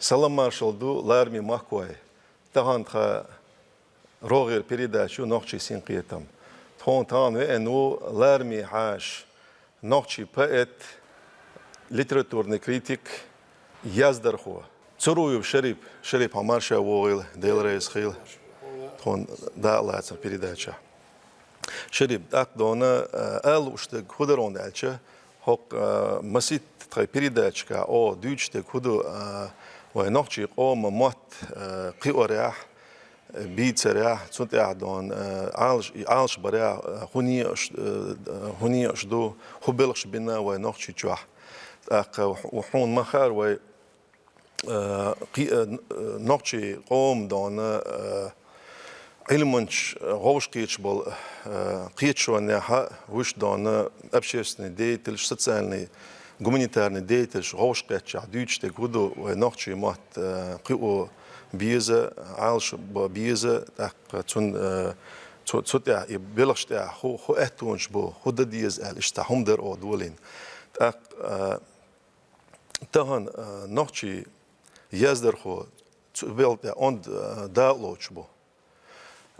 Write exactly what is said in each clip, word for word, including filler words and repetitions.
Салам-маршалла ду, лараме махкой. Тахан тха рогӀера передача ю «Нохчийн синкхетам». Тхона тахан веана ву Лараме Хьаша, нохчий поэт, литературный критик, яздархо. Цуруев Шарип. Шарип, хьо марша вогӀийла, Дела реза хийла. Тхона дакъа лацар передача. Шарип, тӀаккха дона, а, ала лууш дерг хӀу дар аьлча, хӀокху, а, масийтта тхайн передачашка оха дуьйцуш дерг хӀу ду, а, вайн нохчийн къоман мотт, а, кхиорехь, бийцарехь, цу тӀехь дона, а, Ӏалаш-, Ӏалашбарехь, а, хӀун некъаш, а, хӀун некъаш ду, хӀун белхаш бина вайн Нохчийчохь. ТӀаккха хьу-, хьуна ма хаара вай, а, кхи-, а, н-, а, нохчийн къоман дона, а, Ӏилманчаш, а, гӀовш кхеташ болу, а, кхеташонехь а, вуьш дона общественный деятельш, социальный, гуманитарный деятельш гӀовш кхетчахь дуьйцуш дерг хӀу ду вайн нохчийн мотт, а, кхио беза, Ӏалашбан беза, тӀаккха цунна, а, цу, цу тӀехь, и белхаш тӀехь хӀу, хӀу аьттонаш бу, хӀу дан деза аьлла, иштта хӀума дара оха долийна. ТӀаккха, а, Тахана, а, нохчийн яздархо цу белхан тӀе онда, а, дакъа лоцуш бу.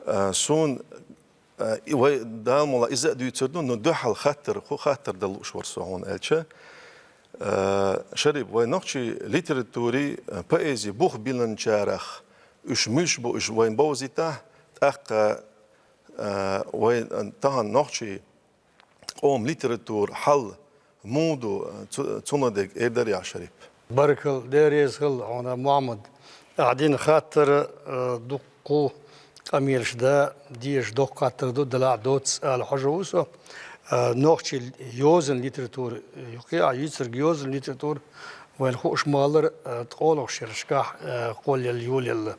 А, суна, а, и вай Дала мукъ лахь иза а дуьйцур ду, но дуьххьал хаттар, хӀу хаттар дан лууш вара со хьуна аьлча, а, Шарип, вай нохчийн литературин, а, поэзин бух биллинчарах уьш муьлш бу, уьш вайна бовзийтахь, тӀаккха, а, вай, а, тахана нохчийн къоман литературин хьал муха ду, цу-, цунах дерг эр дарий, Шарип? Баркалла, Дела реза хуьлда хьуна, Мухьаммад. Ахьа дина хаттар, э, дуккха къамелаш да, дезаш доккха хаттар ду, делахь доцца ала хьожур ву со. Э, нохчийн йозанан литература, юкъе а йийцарг йозанан литература, вайна хууш ма-аллара, э, ткъолгӀачу шерашкахь, э, кхоллаелла, йолаелла.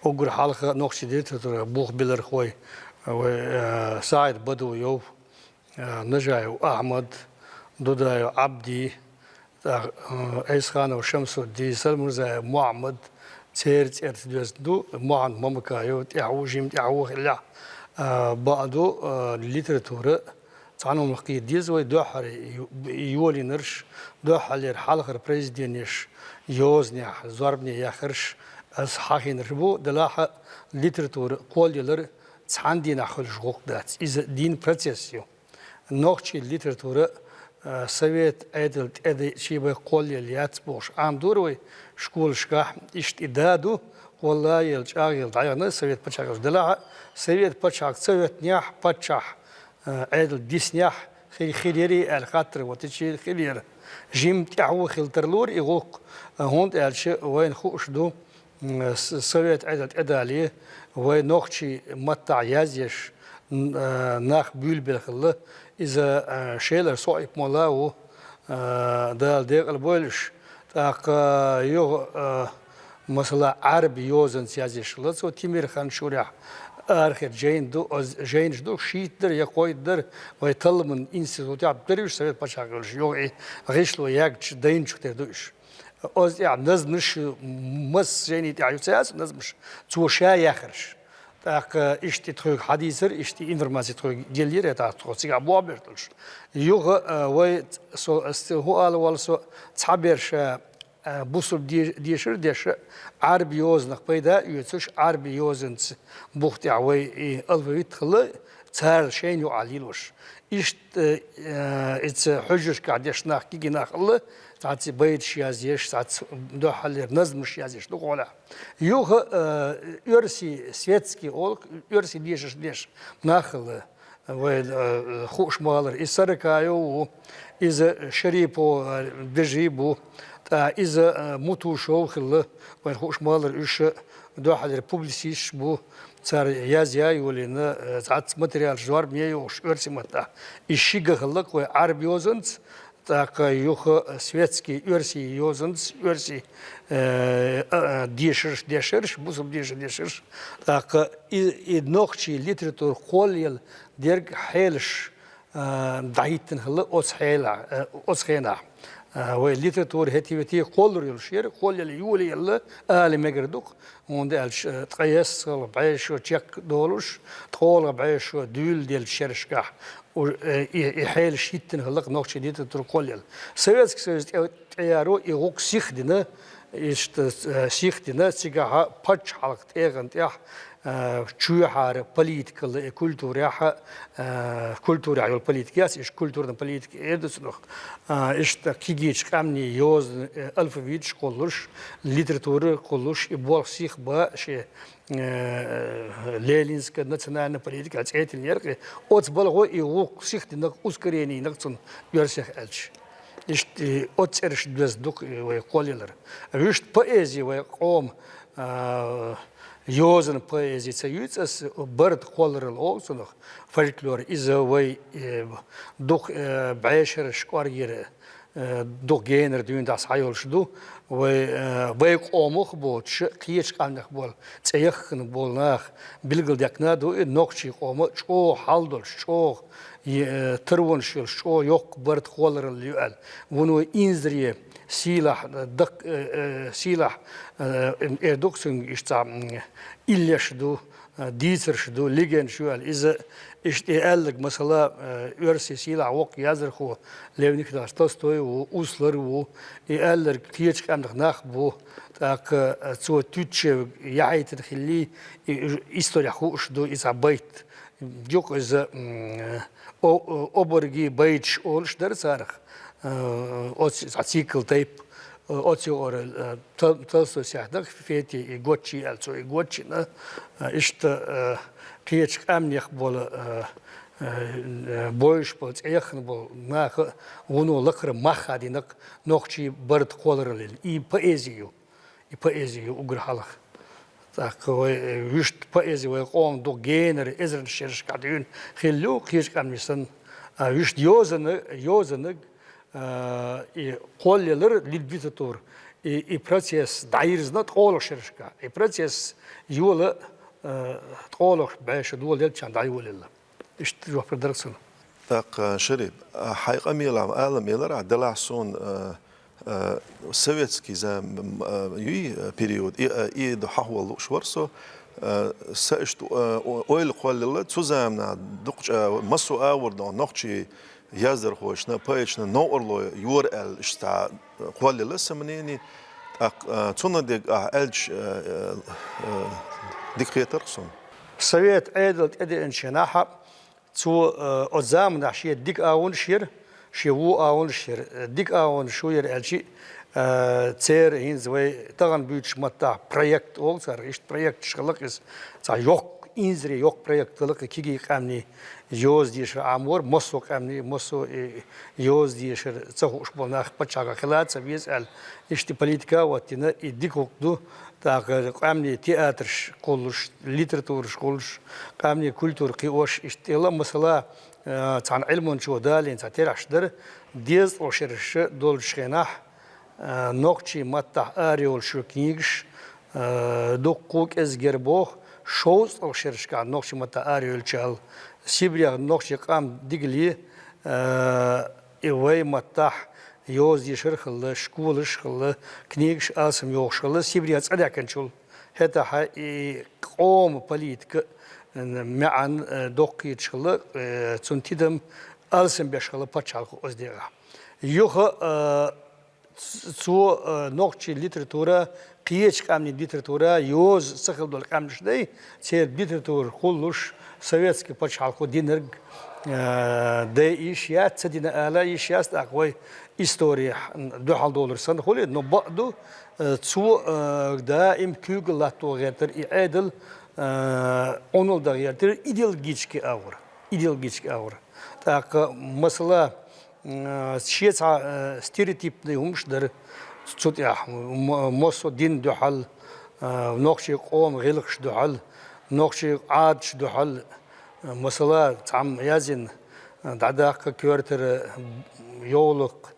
Уггар хьалха нохчийн литературин бух биллархой, э, вай, э, СаӀид Бадуев, э, Нажаев Ахьмад, Дудаев Ӏабди, тӀаккха, э, Айсханов Шамсудди, Салмурзаев Мухьаммад, церан цӀерца доьзна ду, Мухьаммад Мамакаев, тӀаьхьа ву, жима тӀаьхьа ву хиллехь, э, бакъду, э, литература цхьана хӀуманах кхета деза вай, дуьххьара ю-, йолийнарш, дуьххьарлера хьалхара произведенеш, йозанехь, зорбане яхарш, аса хьахийнарш бу, делахь а литература кхоллаялар цхьана дийнахь хуьлуш гӀуллакх дац. Иза дийнан процесс ю. Нохчийн литература, а, совет Ӏедал тӀе дайча бен кхоллаелла яц бохуш Ӏамадора вай школашкахь, иштта и да ду, кхоллаелла, чӀагӀъелла дӀаяхана совет пачхьалкхаш, делахь а совет пачхьалкх ца хӀоьттинехь, паччахь, а, Ӏедал диснехь хи-, хир ярий аьлла хаттар хӀоттийча хир яра. Жима тӀаьхьа ву хила тарлора и гӀуллакх, а, хӀунда аьлча вайна хууш ду, м, с-, совет Ӏедал тӀедале, вай нохчийн маттахь язъеш, н-, а, нах буьйлабелла хилла, иза, а, Шелара Соип-молла ву, а, Дала декъала бойла уьш. ТӀаккха юха, а, масала, Ӏаьрби йозанца язъеш хилла цо Тимирхан шурехь, арахь жайна ду, оз-, жайнаш ду, шийтта дара я кхойтта дара, вай талламан институтехь дара уьш совет пачхьалкх йолуш, юха и гӀишло яьгча дайначух тера ду уьш. Оцу тӀехь назмаш, масса жайни тӀехь ю ца яц назмаш, цо ша яхарш. ТӀаккха иштта тхоьга хьадийцар, иштта информаци тхоьга геллера, тӀаккха тхо цигахь болх беш долуш. Юха, а, вай, со, ас хӀун ала волу со, цхьаберш, а, бусулба де-, дешар а деш, Ӏаьрби йозанах пайда а оьцуш, Ӏаьрби йозанца бух тӀехь вай и алфавит хилла, цара шайна юкъахь лелош. Иштта, э, иза хьуьжаршкахь деш нах, кегий нах хилла, цхьацца байташ язъеш, цхьацца дуьххьарлера назмаш язъеш ду кхолехь. Юха, э, оьрсийн светский олу, оьрсийн дешарш деш нах хилла. Вай, э, хууш ма-аллара, и Саракаев ву, иза Шарипов, э, Бежи бу, тӀаккха иза, э, Мутушев хилла, вайна хууш ма-аллара, уьш дуьххьарлера публицисташ бу, цара язъян а йолийна, э, цхьацца материалаш зорбане а йохуш оьрсийн маттахь. И ши га хилла-кх вай Ӏаьрби йозанца, тӀаккха юха светский оьрсийн йозанца, оьрсийн, э, а, а, дешарш, дешарш, бусулба дешарш, дешарш. ТӀаккха и, и нохчийн литература кхоллаелла дерг хьелаш, а, дӀахӀиттина хилла оцу хьелахь, а, оцу хенахь. А, вай литература хӀетте-вете кхоллар йолуш яра, кхоллаелла, йолаелла ала мегар ду-кх, хӀунда аьлча, а, ткъе ялх бӀе шо чекхдолуш, ткъолгӀа бӀе шо дуьйладеллачу шерашкахь у-, э, и, и хьелаш хӀиттина хилла-кх нохчийн литература кхоллаелла. Советский Союз тӀе-, тӀеяро и гӀуллакх сихдина, Иштта, э, сихдина цигахьа паччахьалкхан тӀегӀан тӀехь, э, чоьхьара политикал и культурехьа, э, культурехь йолу политика яц, иштта культурна политика эр ду цунах. Э, иштта кегийчу къаьмнийн йозан, э, алфавиташ кхуллуш, литература кхуллуш, и болх сих ба шен, э, ленинская национальная политика цӀе тиллинера-кх. Оцу балхо и вукху сихдинарг, ускорени йинарг цунна оьрсех аьлча. Иштта и оцу цӀераш доьзна ду-кх и вай кхоллаялар. Вуьшта поэзи вай къоман, а, йозанан поэзи ца юьйцу ас, барда кхолларалла олу цунах, фольклор. Иза вай, э, дукха, э, бӀешераш кӀоргера, э, дукха генара дуьйна дӀа схьайолуш ду. Вай, э, вай къомах боцуш, кхечу къаьмнех болу, цӀе яххана болу нах билгалдаьккхина ду и нохчийн къоман чӀогӀа хьал долуш, чӀогӀа, э, таронаш йолуш, чӀогӀа йоккха барда кхолларалла ю аьлла. Вуно инзаре сийлахь, э, дак-, э, э, сийлахь, э, эр ду-кх цуьнга иштта, м, иллеш ду, э, дийцарш ду, легендаш ю аьлла. Иза иштта и аьлларг, масала, э, оьрсийн сийлахь воккха яздархо Лев Николаевич Толстой ву, Услар ву, и аьлларг кхечу къаьмнех нах бу, тӀаккха, э, цо Тютчевга яхьийтина хиллий, и, и исторехь хууш ду и цхьа байт. Юкъа иза, м, о-, о-, обаргийн байташ олуш дара царах, э, оцу цхьа цикл тайпа, э, оцу юкъара, э, Тол-, Толстойс яхьийтина Фети и Гоччи аьлла, цо и гочйина, э, иштта, э, кхечу къаьмнех болу, э, э, э, бойуш болу, цӀе яххана болу наха вуно лакхара мах хадийнарг нохчийн барда кхолларалла. И поэзи ю. И поэзи ю уггар хьалха. ТӀаккха вай, э, вуьшта поэзи вай къоман дукха генара, эзарнаш шерашкахь дуьйна хилла ю, кхечу къаьмнийн санна. А вуьшта йозана-, йозаниг, а, и кхоллаялар, литература, и, и процесс дӀайирзина ткъолгӀа шерашкахь. И процесс йола, а, ткъолгӀа бӀешеран дола делчахьана дӀайолаелла. Иштта жоп дара цунна. ТӀаккха, Шарип, а, хьайн къамелехь ма аллара, делахь суна, а, а, советский зам-, а, юй, а, период, и, а, и ду хьахо лууш вара со, а, са иштта, а, о-, ойла кхоллаелла, цу заманахь дукхача, а, массо а агӀор долу нохчийн яздархошна, поэташна новкъарло йора аьлла иштта кхоллаелла сан мнени, тӀаккха, а, цунна дерг ахь аьлча, а, а, а, дика хетара суна. Совет Ӏедал тӀедеанчу хенахь, цо, э, оцу заманахь шен дика агӀонаш яра, шен вон агӀонаш яра. Э, дика агӀонаш шу яра аьлча, э, церан хӀинца вай тахана буьйцучу маттахь проект олу цара, иштта проекташ хилла-кх иза. Цхьа йоккха, инзаре йоккха проект хилла-кх и кегий къаьмнийн йоза-дешар Ӏамор, массо а къаьмнийн, массо а и йоза-дешар ца хууш болу нах пачхьалкхехь хила ца веза аьлла, иштта политика а хӀоттийна, и дика хӀума ду. ТӀаккха къаьмнийн театраш кхуллуш, литератураш кхуллуш, къаьмнийн культура кхиош, иштта тӀела, масала, э, цхьана Ӏилманчо далийна цхьа терахьаш дара, дезткъа шераш долчу хенахь, э, нохчийн маттахь арайолуш йолу книгаш, э, дуккха а кӀезиг яра боху, шовзткъа шерашкахь нохчийн маттахь арайолчул, Сибрех нохчийн къам дигали, э, и вай маттахь йоза-дешар хилла, школаш хилла, книгаш алсам йохуш хилла, Сибрех цӀа даьккхинчул. ХӀетахьа и къоман политика, э, маьӀна, э, доккхийча хилла, э, цунна тидам алсам беш хилла пачхьалкхо оцу декъехь. Юха, э, ц-, цо, э, нохчийн литература, кхечу къаьмнийн литература, йоза ца хилла долу къаьмнаш дай, церан литература кхуллуш, советский пачхьалкхо динарг, э, дай йиш яц, ца дина ала йиш яц, тӀаккха вай историхь дуьхьал долура санна хуьлий, но бакъ ду, э, цо, э, даим куьйгалла латто гӀертара и Ӏедал, э, Ӏуналла дан гӀертара идеологически агӀор. Идеологически агӀор. ТӀаккха, масала, м, шен цхьа, э, стереотипный хӀумаш дара цу тӀехь, м-, массо а дин дуьхьал, э, нохчийн къоман гӀиллакхаш дуьхьал, нохчийн Ӏадаташ дуьхьал, э, масала, цхьамма яздина, э, дӀадаккха коьртара, э, йовлакх,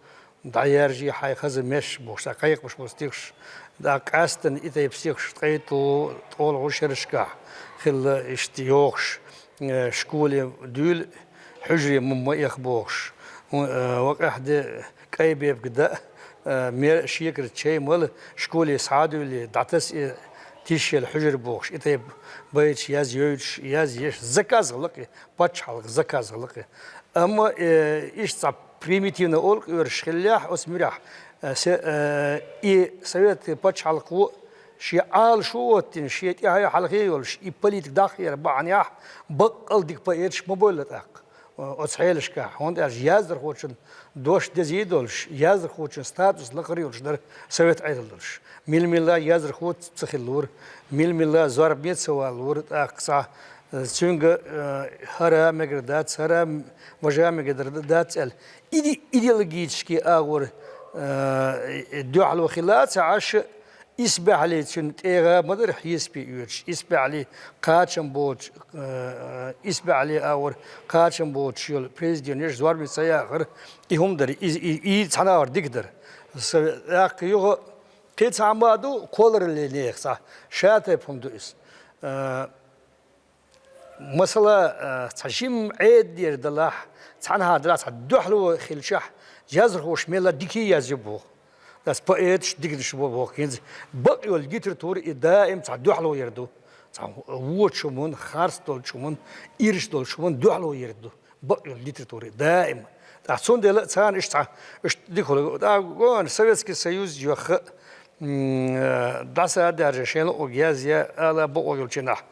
дӀаяржий хьайн хаза меш бохуш, цхьа кхайкхамаш болу стихаш, дӀа къаьстина и тайпа стихаш ткъе ткъолгӀа шерашкахь хилла иштта йохуш, э, школе дуьйла, хьуьжаре ма, ма эха бохуш. Э, вакъехь де кӀай бепиг дан, э, мер шекара чай мала, школе схьа а дуьйлий, дӀатаса и тишъелла хьуьжар бохуш. И тайпа байташ язйойтуш, язъеш, заказ хилла-кх и, пачхьалкхан заказ хилла-кх и. Амма, э, иштта цхьа примитивно олу-кх оьрсаша хиллехь, оцу муьрехь, Э, се-, э, и совет пачхьалкхо шен Ӏалашо оттина, шен тӀехье хьалхе йолуш, и политика дӀахьера бахьанехь, баккъал дика поэташ ма бовла тӀаккха. Э, оцу хьелашкахь, хӀунда аьлча яздархочун дош дезий долуш, яздархочун статус лакхара йолуш дара совет Ӏедал долуш. Мила-мила яздархо ца хиллора, мила-мила зорбане ца валлора, тӀаккха цхьа, э, цуьнга, э, хӀара мегар дац, хӀара важа мегар дац аьлла. Иде-, идеологический агӀор, э, дуьхьало хилла а ца Ӏаш, исбаьхьаллий цуьнан тӀегӀа ма дара хьесапе оьцуш, исбаьхьаллий кхачам боцуш, э, исбаьхьаллий агӀор кхачам боцуш йолу президент еш зорбане ца яхар, и хӀума дара, и, и, и цхьана агӀор дика дара. Са-, тӀаккха юха кхин цхьа хӀума ду, кхолларалле нехан цхьа, шатайпа тайпа хӀума ду иза. Э, Масала, а, цхьа жимма Ӏедалера далахь, цхьанхьа далахь, цхьа дуьхьало хилчахь, яздархоша мелла дика язйо боху. Ас поэташ диканаш бо боху. ХӀинца бакъ йолу литература и даим цхьа дуьхьало яр ду. Цхьа вочу хӀуманна, харц долчу хӀуманна, ирча долчу хӀуманна дуьхьало яр ду. Бакъ йолу литература даим. ТӀаккха цундела царна иштта цхьа, иштта дика хуьлу. ТӀаккха гон Советский Союз йохха, м, э, дӀаса а даьржа шайна луъург язъян ала бакъо йолчу нах.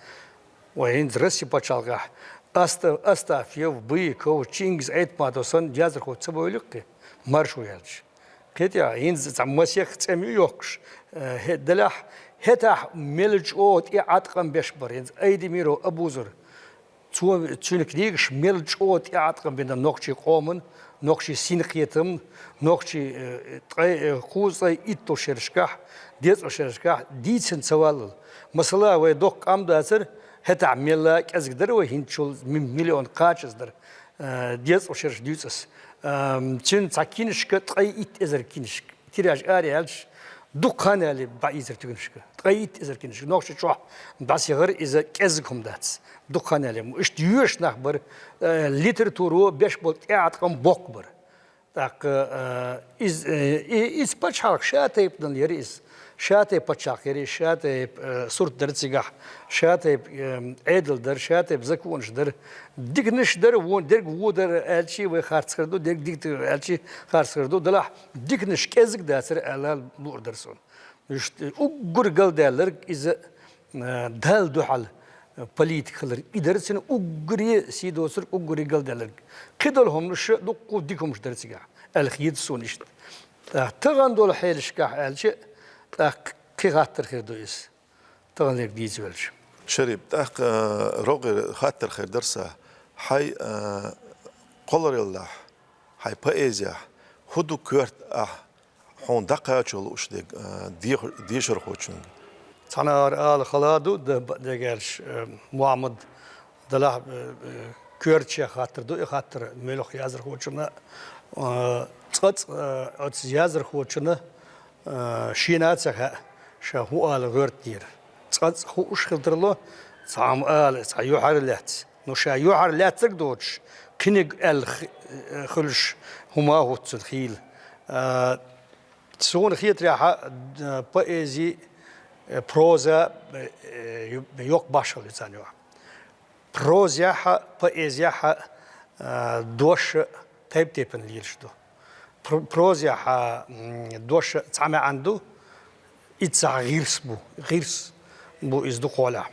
Вай хӀинца Росси пачхьалкхехь Аста-, Астафьев, Быйков, Чингиз Айтматов санна яздархо ца бовлу-кх, маршо яьлча. КхетӀехь, хӀинца цхьа масех цӀе ма ю йохкуш, э, хӀе-, делахь, хӀетахь мел чӀогӀа тӀеӀаткъам беш бара, хӀинца Айдемиров Абузар. Цо, цуьнан книгаш мел чӀогӀа тӀеӀаткъам бина нохчийн къоман, нохчийн синкхетаман, нохчийн, э, ткъе, э, кхузткъе итталгӀачу шерашкахь, дезткъалгӀачу шерашкахь дийцина ца валлал. Масала, вай доккха къам дацара, хӀетахь мелла кӀезиг дара вай, хӀинцачул ми-, миллион кхачаза дара, э, дезткъалгӀачу шераш дуьйцу ас. Эм, цуьнан цхьа кинашка ткъе итт эзар кинашка. Тираж ара яьлча, дукха хан яле дӀаийцар туьгнашка. Ткъе итт эзар кинашка. Нохчийчохь дӀасаяхар иза кӀезиг хӀума дац. Дукха хан яле. Иштта йоьшуш нах бара, э, литературо беш болу тӀеӀаткъам боккха бара. ТӀаккха, э, из-, э, и-, иза пачхьалкх ша тайпанал яра иза. Ша тайпа пачхьалкх яра иза, ша тайпа, э, сурт дара цигахь, ша тайпа, э, Ӏедал дара, ша тайпа законаш дара. Диканаш дара, вон дерг вон дара аьлчи вай харц хир ду, дерг дика дара аьлчи харц хир ду. Делахь, диканаш кӀезиг дацара аьлла луур дара суна. Иштта уггар галдаьлларг иза, э, Далла дуьхьал, э, политика хилар. И дара цуьнан уггаре сий доцург, уггаре галдаьлларг. Кхидолу хӀуманаш дуккха дика хӀуманаш дара цигахь, аьлла хета суна иштта. ТӀаккха тахана долу хьелашкахь аьлча, тӀаккха кхин хаттар хир ду иза. Таханлерг дийца велча. Шарип, тӀаккха, э, рогӀера хаттар хир дара сан. Хьайн, э, кхоллараллехь, хьайн поэзехь хӀун ду коьрта ахь хьуна дӀакхачо лууш дерг, э, дех-, дешархочуьнга? Цхьана ара ала хала ду, д-, б-, дерг аьлча, э, Мухьаммад, делахь, э, э, коьртачех хаттар ду и хаттар муьлха яздархочунна, э, цкъа-цкъа, э, оцу яздархочунна, э, шена а ца хаьа, ша хӀун ала гӀоьртинера. Цкъа-цкъа хууш хила тарло, цхьа хӀума ала, цхьа юьхьар лаьцна. Ну, ша юьхьар лаьцнарг доцуш, кхиниг аьлла хи-, э, хуьлуш хӀума а хӀуттуш хийла. Э, Суна хетарехь, э, поэзи, э, проза, э, ю-, йоккха башхалла ю царна юкъахь. Прозехь а, поэзехь а, э, дош тайп-тайпана лелаш ду. Пр-, прозехь а, м, дош цхьа маьӀна ду, иза цхьа гӀирс бу, гӀирс бу иза дукхахьолехь.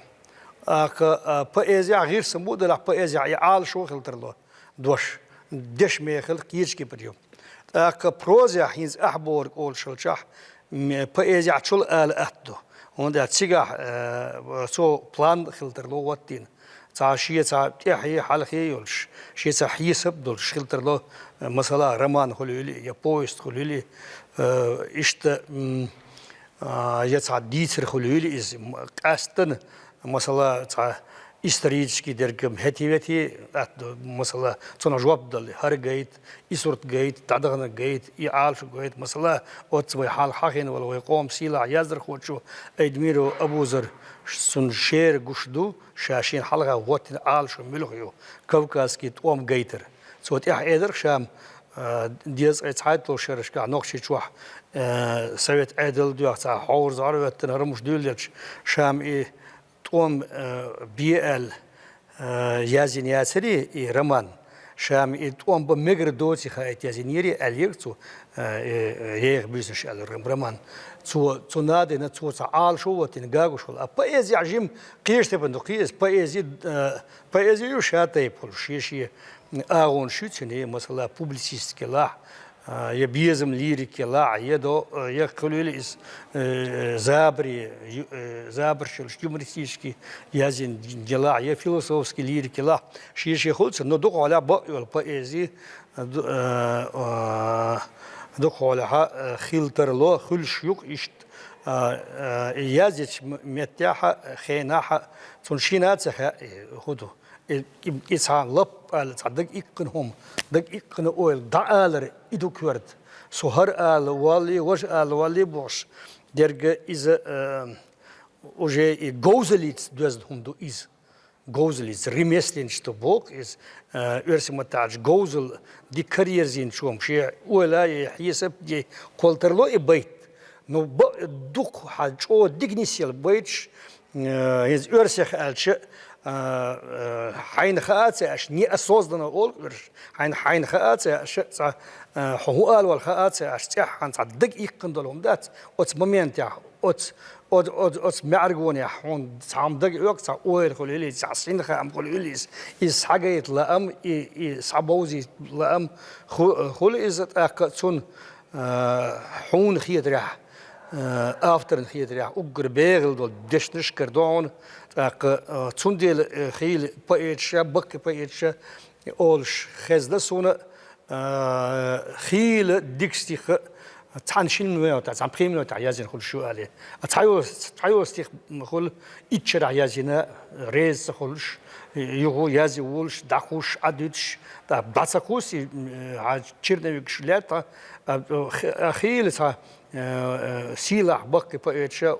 ТӀаккха, э, поэзехь гӀирс бу, делахь поэзехь и Ӏалашо хила тарло. Дош, дешан мехала кечкипар ю. ТӀаккха прозехь хӀинца ахь бохург олуш хилчахь, м-, поэзехь чул ала атта ду. ХӀунда аьлча цигахь, э, цо план хила тарло хӀоттийна. Цхьа шен цхьа тӀаьхье, хьалхе йолуш, шен цхьа хьесап долуш хила тарло, э, масала, роман хуьлийла, я повесть хуьлийла, э, иштта, м, а, я цхьа дийцар хуьлийла иза, м, къаьсттина, масала, цхьа исторический дерг-м хӀетте-ветте атта ду, масала, цунах жоп далале, хӀара гайта, и сурт гайта, дӀадаханарг гайта, и Ӏалашо гайта, масала, оццу вай хьалха хьахийна волу вай къоман сийлахь яздархочо Айдемиров Абузар, цунна шера гуш ду, ша шена хьалха хӀоттийна Ӏалашо муьлха ю, кавказский тӀом гайтар. Цо тӀаьхьа элира ша-м, э, дезткъе цхьайтталгӀачу шерашкахь Нохчийчохь, э, совет Ӏедал а доьхна, цхьа хьовзара зӀар а хӀоьттина, хӀара хӀумаш дуьйладелча, ша-м и тӀом, э, бе аьлла, э, язйина яцарий и роман, Ша-м и тӀом бан мегар доций хаийта язйинера аьлла яр цо, э, э, «Еха буьйсанаш» аьлла р-, роман. Цо, цу надийна, цо цхьа Ӏалашо а ваттийна, гагуш хилла. А поэзехь жимма кхечу тайпана ду кхин иза. Поэзи, э, поэзи ю шатайпа хуьлуш, шен-шен агӀонаш ю цуьнан, масала, публицистика елахь, а, я безам, лирика елахь, я до, я хуьлийла иза, э, забаре, ю-, э, забарш йолуш юмористически язйина елахь, я философски лирика елахь, шен-шен хуьлу цуьнан, но дукхахьолехь бакъ йолу поэзи, э, ду-, э, э, дукхахьолехь, э, хила тарло, хуьлуш ю-кх иштта, э, э, и язйинчу м-, меттехь а, хенахь а, цунна шена а ца хаьа, э, хӀун ду. И, и, и цхьа лап аьлла, цхьа дага иккхина хӀума, дага иккхина ойла дӀаалар, и ду коьрта. Со хӀара ала воллий, важа ала воллий бохуш, дерга иза, э, уже и говзаллица доьзна хӀума ду иза. Говзаллица, ремесленничество боху иза, э, оьрсийн маттахь аьлча, говзалла дика караерзийначо-м шен ойла а, хьесап а деш кхолла тарло и байт. Ну, ба-, дукха хьан чӀогӀа дика нисъелла байташ, э, иза оьрсех аьлча, э, э, хьайна хаа а ца аьлча, неосознанно олу оьрсаша, хьайна, хьайна хаа а ца аьлча, цхьа, э, хьо хӀун ала вала хаа а ца аьлча, цӀеххьана цхьа дага иккхина долу хӀума дац оцу моментехь, оцу, оцу, оцу, оцу маьӀаргонехь хьуна цхьа хӀума дага оьху, цхьа ойла хуьлийла иза, цхьа синхаам хуьлийла иза, иза схьагайта лаам, и, и схьабовзийта лаам ху-, хуьлу иза, тӀаккха цунна, э, хьуна хетарехь, э, авторна хетарехь, уггар бегӀийла долу дешнаш карадо хьуна, тӀаккха, э, цундела, э, хийла поэташа, баккхий поэташа олуш хезна суна, э, хийла дика стих цхьана шина минотехь, цхьана пхи минотехь язйина хуьлуш ю аьлла. А цхьайолу, цхьайолу стих хуьлу итт шарахь язйина, реза ца хуьлуш, юха язйина волуш, дӀахуш, Ӏадуьтуш, тӀаккха дӀа ца кхуссий, э, хьан черновикаш лаьтта, а, а, хи-, а, хийла цхьа, э, э, сийлахь баккхий поэташа,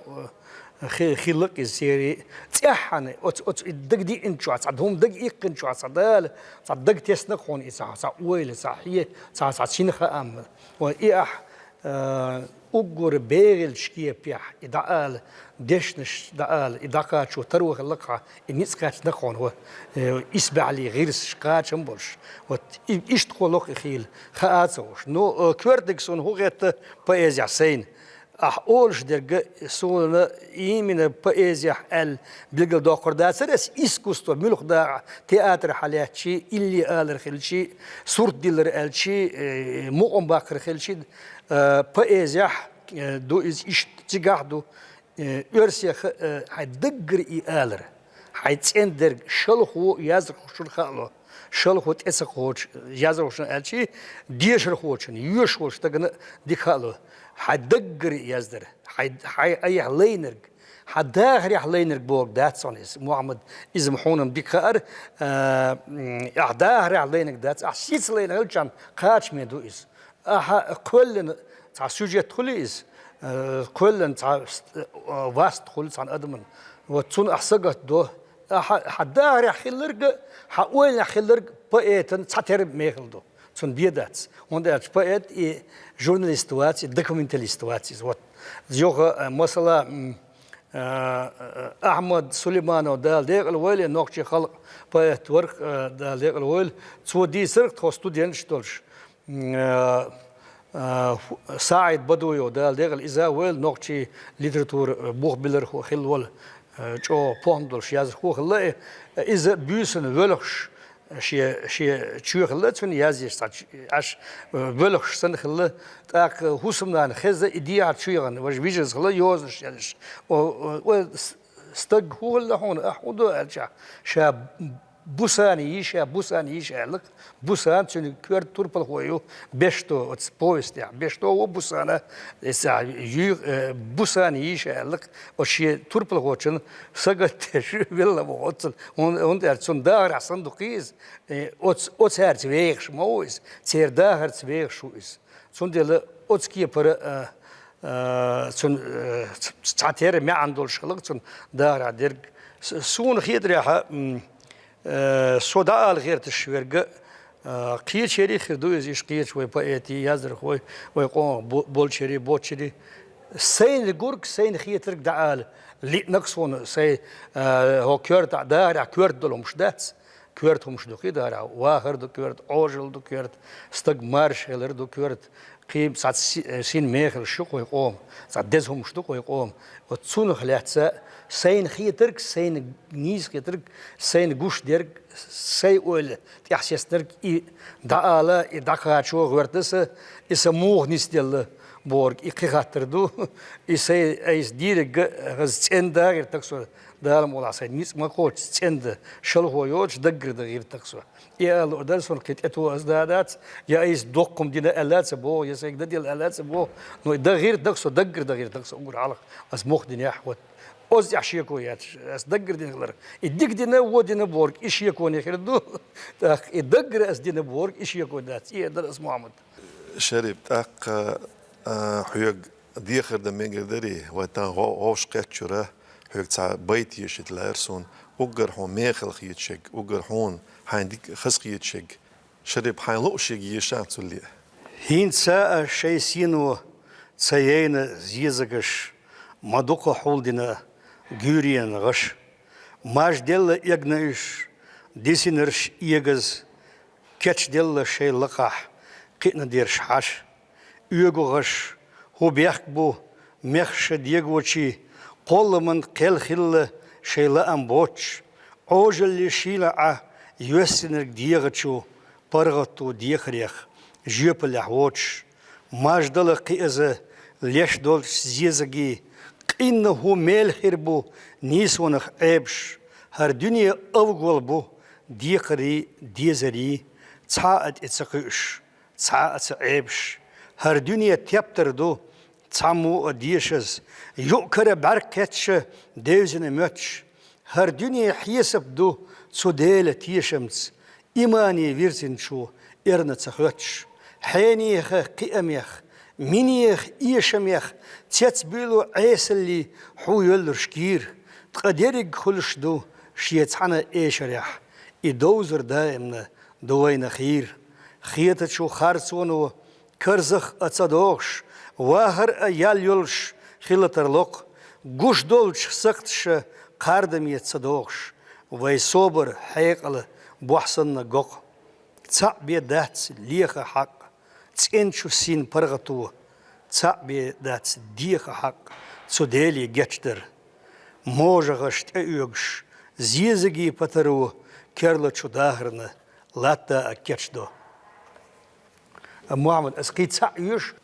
э, хи-, хилла-кх иза церан. ЦӀеххьана оцу, оцу и дага диъначохь, цхьа хӀума дага иккхинчохь, цхьа Дала, цхьа дага тесна-кх хьуна и цхьа, цхьа ойла, цхьа хье, цхьа, цхьа синхаам. Вай и ахь, э, уггар бегӀиллачу кепехь и дӀаала, дешнаш дӀаала, и дӀакхачо таро хилла-кх хьан, и ницкъ кхаьчна-кх хьуна, вай, э, исбаьхьаллин гӀирсаш кхачам болуш. Вот и, иштта кхолло-кх и хийла, хаа а ца хууш. Ну, э, коьртаниг суна хӀун хетта поэзехь сайна? Ахь олуш дерг суна именно поэзехь аьлла билгалдоккхур дацара ас, искусство муьлха дакъа, театр хьалаьцчи, илли алар хилчи, сурт диллар аьлчи, э, мукъам баккхар хилчи, э, поэзехь, э, ду иза иштта, цигахь ду, э, оьрсех, э, хьайн даггара и алар. Хьайн цӀена дерг шалхо яздархошна хаало, шалхо тӀе ца кхочу яздархошна аьлчи, дешархочун, йоьшуш волчу стагана дика хаало. Хьайн даггара яздар, хьайн, хьайн айхьа лайнарг, хьан дахарехь лайнарг бохург дац хьуна иза, Мухьаммад, иза-м хьуна-м дика хаьара, а, м, ахь дахарехь лайнарг дац, ахь сица лайна хилчахьана кхачаме ду иза. Ахьа кхоьллина цхьа сюжет хуьлий иза, э, кхоьллина цхьа ст-, э, васт хуьлу цхьана адаман. Вот цунна ахь сагатдо. Ахьа, хьан дахарехь хилларг а, хьан ойланехь хилларг а поэтан цхьатерра мехала ду. Цунна бен дац. ХӀунда аьлча поэт и журналист вац, и документалист вац иза. Вот. Юха, э, масала, м, э, э, Ахьмад Сулейманов, Дала декъала войла, нохчийн халкъан поэт вара-кх, э, Дала декъала войла. Цо дийцира-кх тхо студенташ долуш. М, э, э, СаӀид Бадуев, Дала декъала, иза войла, нохчийн литература, э, бух биллархо хилла волу, э, чӀогӀа похӀма долуш яздархо хилла. Э, иза буьйсанна воьлхуш, шен, шен чоь хилла цуьнан язъеш цхьа ч-, Ӏаш, э, воьлхуш санна хилла. ТӀаккха хӀусамнана хезна и дехьа чу яхана, важа вижарца хилла йозанаш язъеш. О, о, о, с-, стаг хӀун хилла хьуна, ахь хӀун до аьлча, ша Бусана йиша, Бусана йиша аьлла-кх. Бусана цуьнан коьрта турпалхо ю, Бешто, оцу повестехь. Бешто ву Бусана, иза юй-, э, Бусана йиша аьлла-кх. Оцу шен турпалхочун сагатдеш велла ву оццул. ХӀун-, хӀунда аьлча цунна дахарехь санна ду-кх иза. Э, оц-, оцаьрца вехаш ма ву иза, церан дахарца вехаш ву иза. Цундела оцу кепара, э, э, цун, э, ц-, цхьатерра маьӀна долуш хилла-кх цунна дахарехь дерг. С-, суна хетарехь, м, э, со дӀаала гӀерташ верг, э, кхечерий хир ду иза, иштта кхечу вай поэтий, яздархой, вай къомах бо-, болчерий, боцчерий. Сайна гург, сайна хетарг дӀаала лиъна-кх суна, сайн, э, хӀокху коьртахь, дахарехь коьрта долу хӀумаш дац. Коьрта хӀумаш ду кхы дара, вахар ду коьрта, Ӏожалла ду коьрта, стаг марша хилар ду коьрта, кхы цхьацца си-, син мехалла шу кхой къома, цхьа деза хӀумаш ду кхой къома. Вот цунах лаьцца сайна хетарг, сайна нийса хетарг, сайна гуш дерг, сай ойла тӀехь сеснарг и дӀаала, и дӀакхачо гӀоьртас, и са муха нисделла бохург, и кхин хаттар ду, и сай айса дийригга хаза цӀен дагӀира тахсо, Дала мукъалахь, сай ницкъ ма кхочу, цӀен да, шалхо йоцуш, даггара дагӀира тахсо. И ала луъ дара, сон кхин тӀе тоха ас да дац, я айса доккхум дина аьлла ца боху, я сайга дан дела аьлла ца боху, но и дагӀира тахсо, даггара дагӀира тахсо, уггар хьалха ас мух динехь, вот. Оз тӀехь шеко яц, ас даггара дина хилар. И дика дина, вон дина бохург, и шеконе хир ду. ТӀаккха и даггара ас дина бохург, и шеко дац. И эр дара ас Мухьаммад. Шарип, тӀаккха, а, хьоьга дехар дан мегар дарий, вай тан гӀо-, гӀовш кхеттачура, хьоьга цхьа байт еша лаьара суна, уггар хьуна мехала хеташаг, уггар хьуна хьайн дика хаза хеташаг. Шарип, хьайн луъушега еша цул ле. ХӀинца а шайн сено ца яйна зезагаш, ма дукха хьулдина гуьйренан гӀаш. Маж делла эгна уьш, дисинарш эгаза, кечделла шайн лакхахь кхиъна дерш хьаш. Оьгу гӀаш, хӀу бехк бу, мехша дегочий, кхолламан кхел хилла шайн лаам боцуш, Ӏожалле шийла Ӏа йоьссинарг дегӀачу паргӀато дехарех жоьпаллехь воцуш, маж дала кхиаза леш долчу зезаге, къинна хӀу мел хир бу нийсонах Ӏебаш, хӀара дуьне авгол бу декхарий, дезарий, цхьа а тӀе ца кхуьуш, цхьа а ца Ӏебаш. ХӀара дуьне тептар ду, цхьаммо а дешаза, юкъ-кара бӀаьрг кхетша девзина моьттуш. ХӀара дуьне хьесап ду, цу Делан тешамца, имане вирзинчо эрна ца хоьттуш. Хьенеха кхиамех, минеха эшамех, цецбуьйлу Ӏесаллий хьу йоьллуш кийра, ткъа дерриг хуьлуш ду шен цхьана эшарехь, и довзар даимна ду вайна хийра. Хетачу харцоно карзах а ца дохуш, вахар а ял йолуш хила тарло-кх, гуш долчу сакхташа кхардаме ца дохуш, вай собар, хьекъал бохь санна го-кх. Цхьаъ бен дац леха хьакъ, цӀеначу син паргӀато, цхьаъ бен дац деха хьакъ, цу Деле гечдар. МожагӀаш тӀеоьгуш, зезаге патаро керлачу дахарна латта а кечдо. Мухьаммад, ас кхин цхьаъ оьшу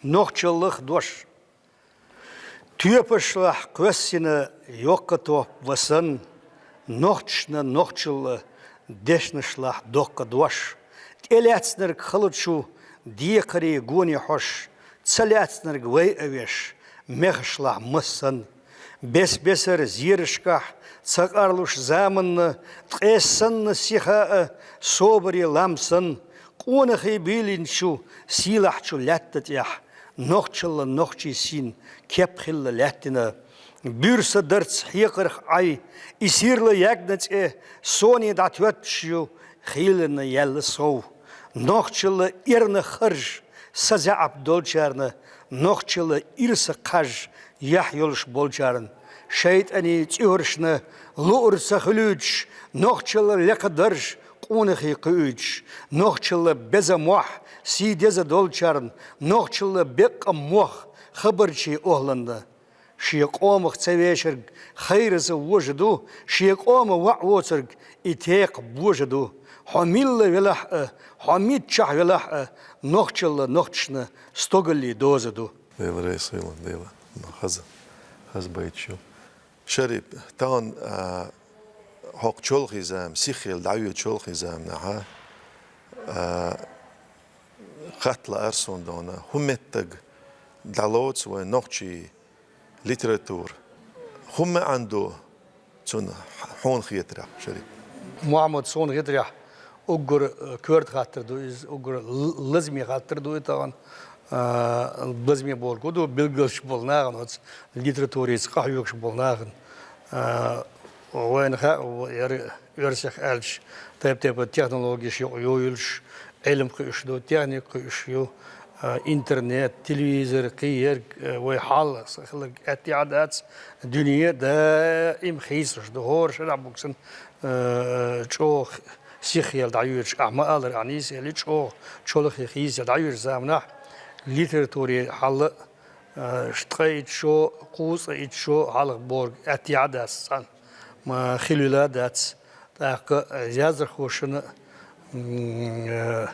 нохчаллах дош. Тоьпашлахь кхоьссина йоккха топ васан, нохчашна нохчалла дешнашлахь доккха дош. ТӀелаьцнарг халачу декхаре гоне хьош, ца лаьцнарг вай а веш, мехашлахь массан. Бес-бесара зерашкахь ца къарлуш заманна, ткъе санна сиха а собаре лам санна, къонахий бийлинчу сийлахьчу лаьтта тӀехь, нохчалла нохчий син кеп хилла лаьттина. Буьрса дарц хьекхарх Ӏай, и сирла ягна цӀе соне дӀатоьттуш ю, хийларна яьлла сов. Нохчалла эрна харж, са заьӀап долчарна, нохчалла ирса кхаж, яхь йолуш болчарна, шайтӀанийн цӀуьрашна луур ца хуьлуьйтуш, нохчалла лекха дарж къонахий кхуьуьйтуш, нохчалла беза мохь, сий деза долчарна, нохчалла беккъа мох хабарчийн охӀланна. Шен къомах ца вешарг хайраза вожа ду, шен къома ваӀ воцург и текха божа ду. Хьо милла велахь а, хьо миччахь велахь а, нохчалла нохчашна стогаллий доза ду. Дела реза хуьлда, Дела. Ну, хаза, хаза байташ ю. Шарип, тахана, а, хӀокху чолхе зама, сиххел дӀавоьду чолхе заманахьа, а, хатта лаьара суна дона, хӀун меттиг дӀалоцу вайн нохчийн литература. ХӀун маьӀна ду цунна хьуна хетарехь, Шарип? Мухьаммад, суна хетарехь, уггар, э, коьрта хаттар ду иза, уггар л-, лазаме хаттар ду и тахана. А, лазаме бохург хӀун ду, билгалш болу нахана оцу литературица къахьоьгуш болу нахана. А, вайна хаьа, яра оьрсех аьлча, тайп-тайпана технологеш юкъа йовлуш, Ӏилма кхуьуш ду, техника кхуьуш ю, а, интернет, телевизор, кхин ерг, а, вай хьал хилларг аьттехьа дац, дуьне даим хийцалуш ду, хӀора шарахь буксана, э, чӀогӀа сихъел дӀайоьдуш, ахь ма-аллара, ахь нийсъелли чӀогӀа чолхе хийсъел дӀайоьдучу заманахь литературин хьал, э, ткъа итт шо, кхузткъа итт шо хьалха бохург аьттехьа а дац цхьаьна, ма хилла а дац. ТӀаккха яздархошна, м, э,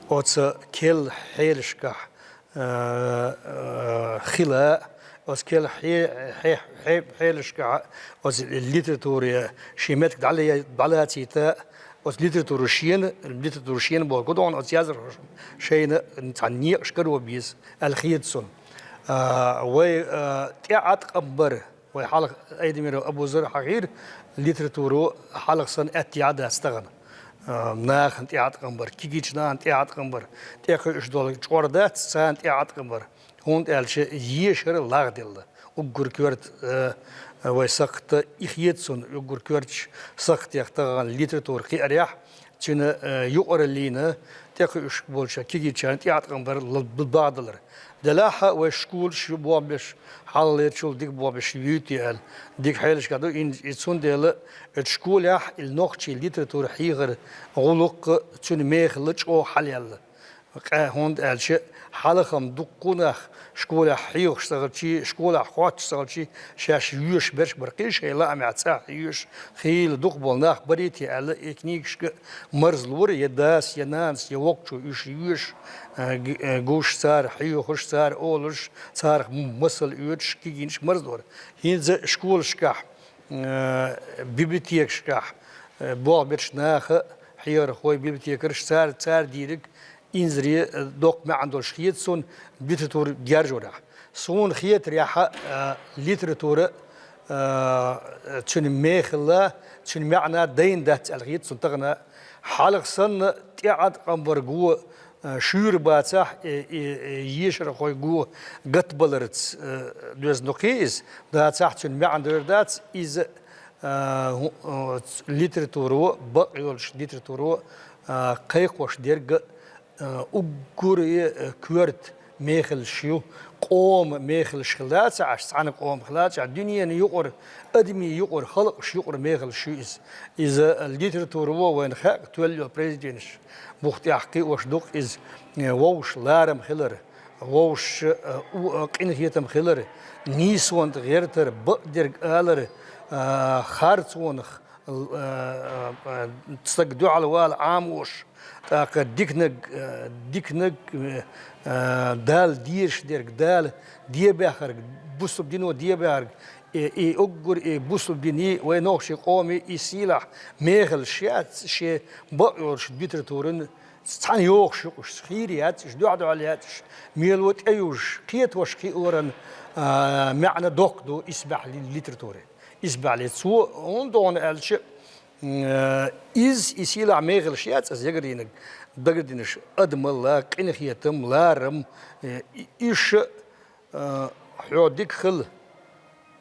оцу керла хьелашкахь, э, э, хила, оцу керла хье-, хье-, хье-, хьелашкахь оцу литературе шен меттиг дӀале-, дӀалацийта, оцу литература шена, литература шена бохург ду хьуна, оцу яздархошна шайна цхьаьна некъаш каро беза аьлла хета суна. А, вай, а, тӀеӀаткъам бар, вай хьалха Айдамиров Абузар хьахийра, литература хьалха санна аьттехьа а дац тахана. А, нахана тӀеӀаткъам бар, кегийчу нахана тӀеӀаткъам бар, тӀекхуьуш долу чкъор дац, царна тӀеӀаткъам бар. ХӀунда аьлча ешар лагӀделла. Уггар коьрта, э, вай сакхта и хета суна, уггар коьртачу сакхтех тахана литература кхиарехь, цуьнан, э, юкъараллина тӀекхуьуш болчу кегийчарна тӀеӀаткъам бар л-, б-, багӀдалар. Делахь а вай школаш ю бохург беш, хьалхалерчул дика бохург беш юьйти аьлла, дика хьелашка ду, ин-, и цундела оцу школехь и нохчийн литература хьехаран гӀуллакх, цуьнан мехалла чӀогӀа хьалаелла. Къа-, хӀунда аьлча хьалха-м дуккха а нах школехь хьоьхуш ца хилчий, школехь хоттуш ца хилчий, шаьш йоьшуш берш бара кхин шайн лаамехь цӀахь йоьшуш, хийла дукха болу нах барий те аьлла, и книгашка марзлора я дас, я нанас, я воккхачо уьш йоьшуш, а, г-, а, гуш цара, хьоьхуш цара, олуш царах м-, масал оьцуш, кегийнаш марзлора. ХӀинца школашкахь, а, библиотекашкахь, а, болх бечу наха, хьехархой, библиотекарш, цара, цара дийриг инзаре, э, доккха маьӀна долуш хета суна литература герзорехь. Суна хетарехь, э, литература, э, цуьнан мехалла, цуьнан маьӀна дайна дац аьлла хета суна тахана. Хьалха санна тӀеӀаткъам бар го, э, шуьйра бацахь, э, э, э, ешархой го гатбаларца, э, доьзна ду кхин иза, дацахь цуьнан маьӀна дер дац, иза, э, хӀу-, э, литературо, бакъ йолуш литературо, э, кхайкхош дерг, э, уггаре, э, коьрта мехаллаш ю, къоман мехаллаш хила ца Ӏаш, цхьана къоман хила ца Ӏаш, дуьненан юкъара, адамийн юкъара, халкъаш юкъара мехаллаш ю иза. Иза литература ву вайна хаьа, тоьлла йолу произведенеш бух тӀехь кхиош ду-кх иза, э, вовшашна ларам хилар, вовшашна, э, у-, э, къинхетам хилар, нийсонна гӀертар, бакъдерг алар, э, харцонах, э, э, э, стаг дуьхьал вала Ӏамош, тӀаккха диканиг, э, диканиг, э, э, Далла дезаш дерг, Дала дебаьхнарг, бусалба дино дебаьхнарг, и, и уггар и бусалба дини, вай нохчийн къоман и сийлахь мехаллаш яц, шен бакъ йолуш литературан цхьаьна йохуш ю-кх уьш, хийра яц уьш, дуьхь-дуьхьал яц уьш, мело тӀеюжуш, кхетош кхиоран, а, маьӀна доккха ду исбаьхьа ли-, литературе. Исбаьхьалле цо, хӀунда аьлча, м, э, иза и сийлахь мехаллаш яц аса ягарийнарг, дагардинарш адамалла, къинхетам, ларам, э, и-, уьш, э, хьо дика хила,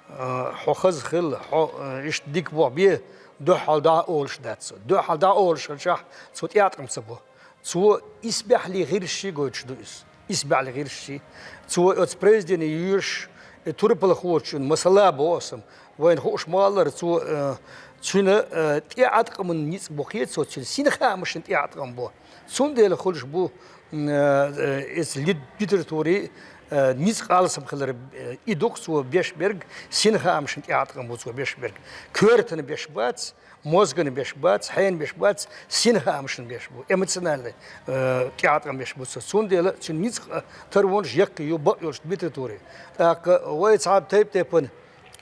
э, хьо хаза хила, хьо, э, иштта дика боху бен, дуьхьал дӀа а олуш дац цо. Дуьхьал дӀа а олуш хилчахь, цо тӀеӀаткъам ца бо. Цо исбаьхьаллин гӀирсаш гойтуш ду иза. Исбаьхьаллин гӀирсаш. Цо оцу произведени йоьшуш, э, турпалхочун масала бо аса, вайна хууш ма-аллара, цо, э, цуьнан, э, тӀеӀаткъаман ницкъ бо кхета цо, цуьнан синхаамашна тӀеӀаткъам бо. Цундела хуьлуш бу, м, э, э, иза ли-, литератури, э, ницкъ алсам хилар, э, и ду-кх цо беш берг, синхаамашна тӀеӀаткъам бу цо беш берг. Коьртана беш бац, мозгана беш бац, хьенан беш бац, синхаамашна беш бу, эмоциональный, э, тӀеӀаткъам беш бу цо. Цундела цуьнан ницкъ, э, таронаш яккхий ю бакъ йолуш литературе. ТӀаккха вай цхьа тайп-тайпана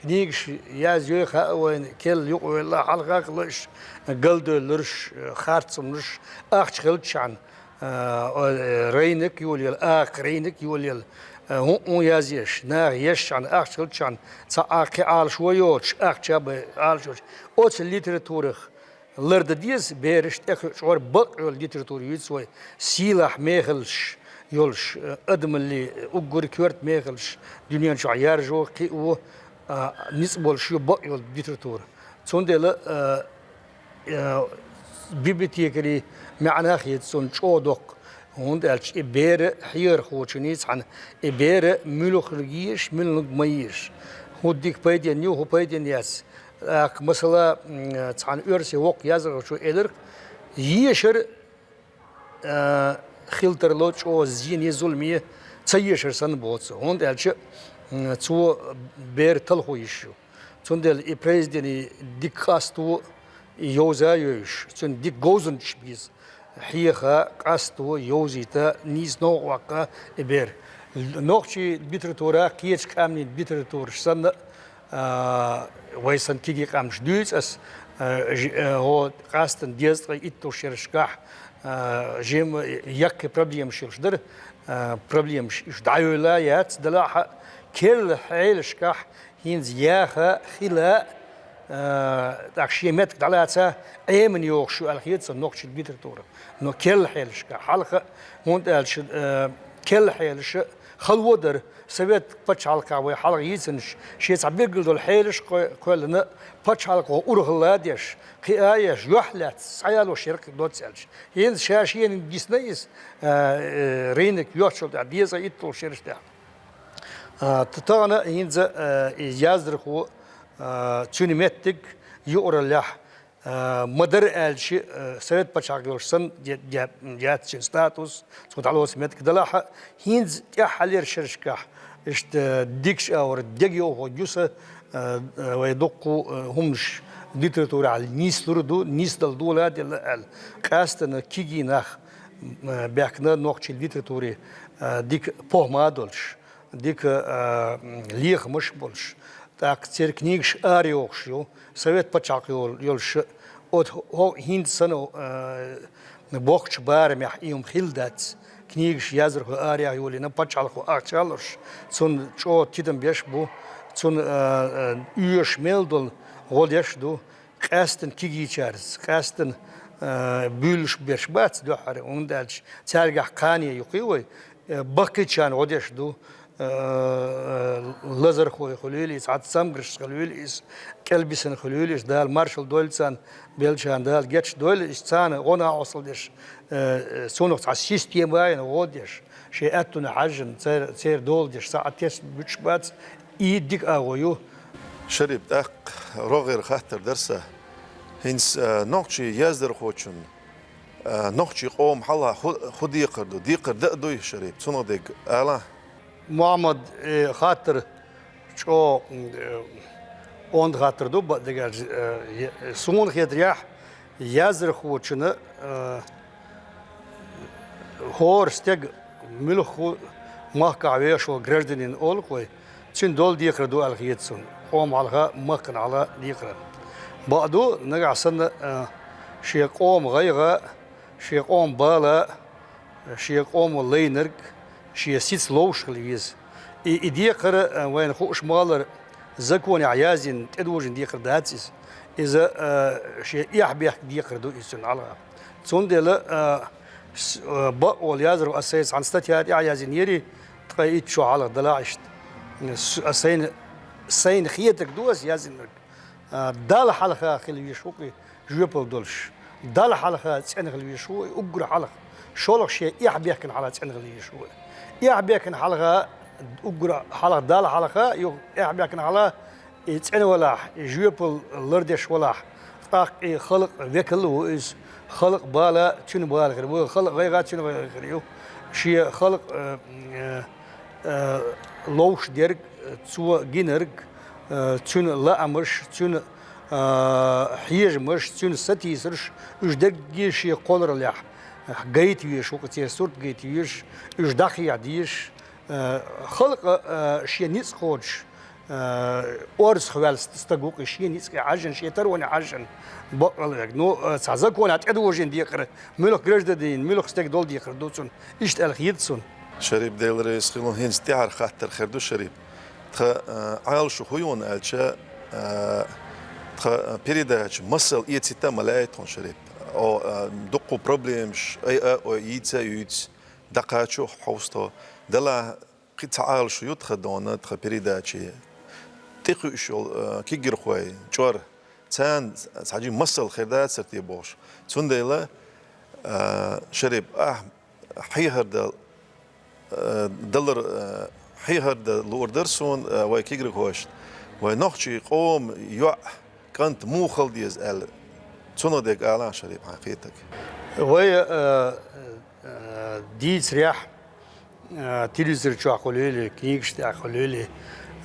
книгаш язйой хаьа вайна, керла юкъавелла, хьалха хилла уьш, галдевлларш, харцамаш, ахча хилчахьана, а, о, райниг йолаелла, акха райниг йолаелла, а, хӀун-хӀун язъеш, наха ешшахьана, ахча хилчахьана, цхьа а кхин Ӏалашо йоцуш, ахча а бен Ӏалашо йоцуш. Оцу литературах лардан деза бераш тӀекхуьучу гӀора бакъ йолу литература юьйцу вай, сийлахь мехаллаш йолуш, э, адамаллин, э, уггар коьрта мехаллаш дуьнен чохь яржо, кхио, а, ницкъ болуш ю бакъ йолу литература. Цундела, э, э, библиотекарийн маьӀна а хета суна чӀогӀа доккха, хӀунда аьлча и бер хьехархочунний цхьаьна, и бер муьлханиг езаш, муьлханиг ма езаш. ХӀун дика пайденна ю, хӀун пайденна яц. ТӀаккха, масала, м, цхьан оьрсийн воккха яздархочо элира, ешар, а, хила тарло чӀогӀа зене, зуламе ца ешар санна боацар. ХӀунда аьлча, м, цо бер талхо йиш ю. Цундела и произведени дика къасто йовза а йовзуш, цуьнан дика говзанчаш беза. Хьеха, къасто, йовзийта, нийса новкъа ваккха и бер. Нохчийн литература кхечу къаьмнийн литератураш санна, а, вай санна кегий къаьмнаш дуьйцу ас, а, ж-, а, гӀо къастана дезткъе итталгӀачу шерашкахь, а, жима яккхий проблемаш йолуш дара, а, проблемаш уьш дӀайойла яц, делахь а керла хьелашкахь, хӀинца яха, хила, а, тӀаккха шен меттиг дӀалаца Ӏемина йогӀуш ю аьлла хета сан нохчийн литература. Но керла хьелашка хьалха, хӀунда аьлча, а, керла хьелаша хало дара, совет пачхьалкхехь вай хьалха йийцинчу, шен цхьа билггал долу хьелаш кхой-, кхоьллина, пачхьалкхо урхалла а деш, кхиа а еш, юьхь лаьцна, схьаялош яра кхин доцца аьлча. ХӀинца ша шена гисна иза, а, э, рынок йоцчул тӀаьхьа, дезткъе итталгӀачу шераш тӀехь. А, т-, тахана хӀинца, а, и яздархо, а, цуьнан меттиг юкъараллехь, а, ма-дарра аьлча, а, совет пачхьалкх йолуш санна де-, де-, яц цуьнан статус, цо дӀалоцу меттиг, делахь а, хӀинца тӀаьххьалера шерашкахь, иштта дикачу агӀор дегайовхо ю сан, а, а, вай дуккха, а, хӀуманаш литературехь нислур ду, нисдала дола а делла аьлла. Къаьстина кегий нах, м, а, баьхкина нохчийн литературе, а, дика похӀма а долуш, дика, а, м, лехамаш а болуш, тӀаккха церан книгаш арайохуш ю, совет пачхьалкх йол-, йолуш, оцу хӀо-, хӀинца санна, а, боккхачу барамехь и хӀума хилла дац. Книгаш яздархой араяха йолийна, пачхьалкхо ахча а луш, цунна чӀогӀа тидам беш а бу, цунна, а, а, оьшуш мел долу гӀо деш а ду, къаьстина кегийчаьрца, къаьстина, а, буьйлуш берш бац дуьххьара, хӀунда аьлча цаьргахь кхане юккъе вай, а, баккхийчарна гӀо деш ду, а, лазархой хуьлийла иза, цхьацца цамгарш хуьлийла иза, кӀелбисина хуьлийла иза, Дала маршалла дойла царна, беллачарна Дала гечдойла иза, царна гӀо-накъосталла деш, а, цунах цхьа система а йина гӀо деш, шен аьттуна хьаьжжина, цер-, церан дола деш, цхьа а тесна буьтуш бац, и дика агӀо ю. Шарип, тӀаккха рогӀера хаттар дара сан. ХӀинца, а, нохчийн яздархочун, а, нохчийн къоман хьалха хӀу-, хӀун декхар ду? Декхар дан а дуй, Шарип? Цунах дерг ала. Мухьаммад, э, хаттар чӀогӀа, э, онда хаттар ду, бакъдерг аьлча, э, е-, суна хетарехь, яздархочунна, э, хӀора стеган муьлхха а махкахь веш волу гражданин олу-кх вай, цуьнан дола декхар ду аьлла хета суна, къоман хьалха, махкана хьалха декхар. Бакъду, нагахь санна, а, шен къоман гӀайгӀа, шен къоман бала, шен къомо лайнарг, шен сица ловш хила веза. И, и декхар, а, вайна хууш ма-аллара, законехь яздина, тӀедожийна декхар дац иза. Иза, а, шен эхь-бехк декхар ду иза цуьнан хьалха. Цундела, а, с-, а, бакъволу яздархо, ас сайца цхьана статья тӀехь яздинера, ткъе итт шо хьалха делахь иштта. С-, а, сайна, сайна хетарг ду ас яздинарг. А, Далла хьалха хила везаш ву-кх и жоьпалла долуш. Далла хьалха цӀена хила везаш ву и уггар хьалха. ШолгӀа шен эхь-бехкана хьалха цӀена хила везаш ву и. Эхь-бехкана хьалха, уггар хьалха Далла хьалха, юха эхь-бехкана хьалха и цӀена валахь, и жоьпалла лардеш валахь, тӀаккха и халкъан векал а ву иза. Халкъан бала цуьнан бала хир бу, халкъан гӀайгӀа цуьнан гӀайгӀа хир ю. Шен халкъ, э, э, э, ловш дерг, цо гинарг, э, цуьнан лаамаш, цуьнан, э, хьежамаш, цуьнан сатийсарш, уьш дерриге шен кхоллараллехь гайта везаш ву-кх, церан сурт гайта везаш, уьш дӀахьеха дезаш, э, халкъан, э, шен ницкъ кхочуш, э, орцах ваьлла ст-, стаг ву-кх и, шен ницкъе хьаьжжина, шен тароне хьаьжжина бакъ а верг. Ну, э, цхьа законехь тӀедожийна декхар, муьлха гражданин, муьлха стеган дола декхар ду цунна. Иштта аьлла хета суна. Шарип, Дела реза хуьлда, хӀинца тӀаьхьара хаттар хир ду, Шарип. Тхан, э, Ӏалашо хӀун ю аьлча, э, тхан передача масал эцийта ма лаьий тхуна, Шарип. О, э, дуккха проблемаш, ай а, ой, йийца а юьйцу, дӀакхачо а хьовсто. Делахь, кхин цхьа Ӏалашо ю тхан дона, тхан передаче тӀекхуьуш йолу, э, кегирхой, чӀор, царна цхьа жима масал хир дацара те бохуш. Цундела, э, Шарип, ахь хьехар дан, э, далар, э, хьехар дан луур дара суна, э, вай кегирхошна. Вай нохчийн къоман йоӀ, КӀант муха хила деза аьлла, цунах дерг алахь, Шарипа, хьан кхетарг. Вай, э, э, дийцарехь, э, телевизор чохь хуьлийла, книгаш тӀехь хуьлийла,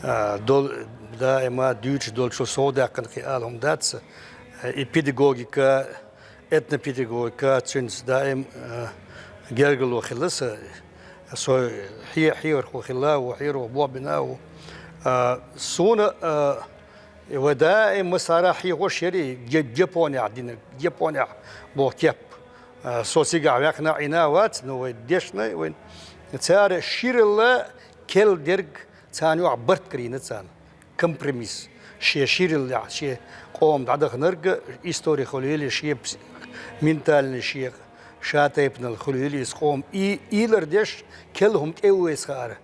э, дол-, даима дуьйцуш долчо совдаьккхина кхин ала хӀума дац. Э, и педагогика, этнопедагогика, цуьнца даим, э, гергарло хилла сан. Со хье-, хьехархо хилла ву, хьехархо болх бина ву. Э, суна, э, И вай даим массара хьехош яра и Ге-, Гепонехь динарг, Гепонехь боху кеп. А, со цигахь ваьхна Ӏийна вац, но вай дешна вайн. Цара ширалла кел дерг царна юкъахь барт карийна царна. Компромисс. Шен шираллехь, шен къоман дӀадаханарг истори хуьлийла, шен пс-, ментальный, шен ша тайпанал хуьлийла иза къоман. И, ийлар деш, кел хӀума тӀе а вайса хаьара.